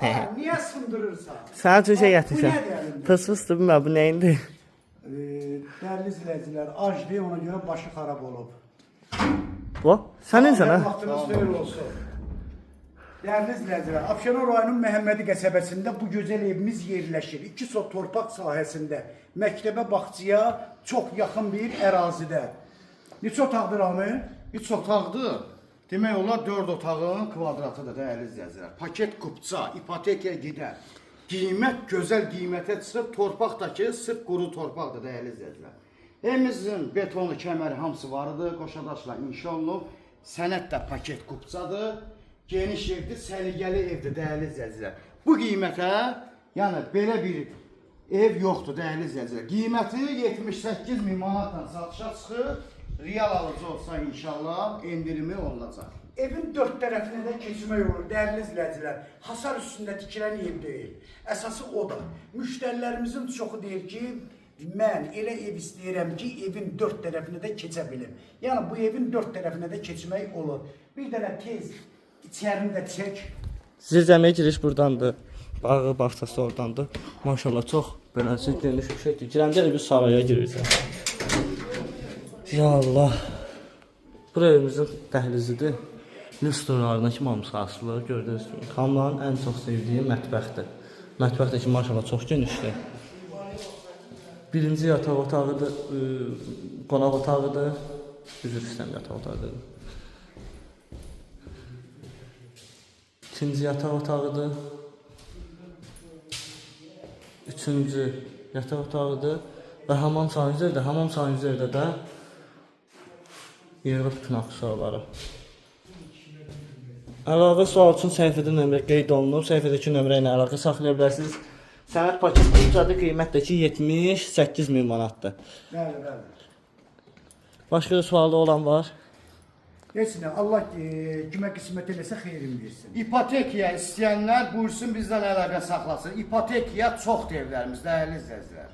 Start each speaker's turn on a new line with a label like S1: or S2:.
S1: Hə, niyə sındırırsan?
S2: Sənə üçün şey
S1: Bu
S2: gətirmişəm.
S1: nədir əlində?
S2: Fıs fısdır, bilmirəm bu nəyindir.
S1: Dəyərli izləyicilər, acdır, ona görə başı xarab olub.
S2: Bu? Səninsən
S1: Hər
S2: ha?
S1: vaxtınız xeyir olsun. Dəyərli izləyicilər, Abşeron rayonunun Məhəmmədi qəsəbəsində bu gözəl evimiz yerləşir. 2 sot torpaq sahəsində, məktəbə, bağçaya çox yaxın bir ərazidə. Neçə otaqdır Amil?
S3: 3 otaqdır. Demək olar 4 otağın kvadratıdır dəyərli izləyicilər. Paket kupça, ipotekaya gedər. Qiymət gözəl qiymətə çıxır. Torpaq da ki, sırf quru torpaqdır dəyərli izləyicilər. Evimizin betonu, kəməri hamısı varıdır. Qoşadaşla inşa olunub. Sənəd də paket kupçadır. Geniş evdir, səliqəli evdir dəyərli izləyicilər. Bu qiymətə, yəni belə bir ev yoxdur dəyərli izləyicilər. Qiyməti 78 min manatla satışa çıxır. Real alıcı olsa inşallah endirimi olunacaq.
S1: Evin dörd tərəfinə də keçmək olur, dəyərli izləyicilər. Hasar üstündə tikilən ev deyil. Əsası odur. Müştərilərimizin çoxu deyir ki, mən elə ev istəyirəm ki, evin dörd tərəfinə də keçə bilim. Yəni bu evin dörd tərəfinə də keçmək olur. Bir dənə tez içərini də çək.
S2: Zirzəmiyə giriş burdandır. Bağı, bağçası oradandır. Maşallah çox beləsi geniş bir şeydir. Girəndə elə bir saraya girirsən. Ya Allah. Bura evimizin dəhlizidir. Lüstrlarına kimi hamısı asılı. Gördüyünüz kimi. Xanımların ən çox sevdiyi mətbəxdir. Mətbəx də ki maşallah çox genişdir. Birinci yataq otağıdır, qonaq otağıdır. Üzr istəyirəm, yataq otağı dedim. İkinci yataq otağıdır. Üçüncü yataq otağıdır və hamam sanuzeri də, hamam sanuzerdə də yığılıb bütün aksesuarları. Əlavə sual üçün səhifədə nömrə qeyd olunub. Səhifədəki nömrə ilə əlaqə saxlaya bilərsiniz. Sənəd paket qısadır, qiymət də ki 78 min manatdır.
S1: Bəli, bəli.
S2: Başqa da sualı olan var?
S1: Heç nə, Allah kimə qismət eləsə xeyrin versin.
S3: İpotekaya istəyənlər buyursun bizdən əlaqə saxlasın. İpotekaya çoxdur evlərimiz, dəyərli izləyicilər.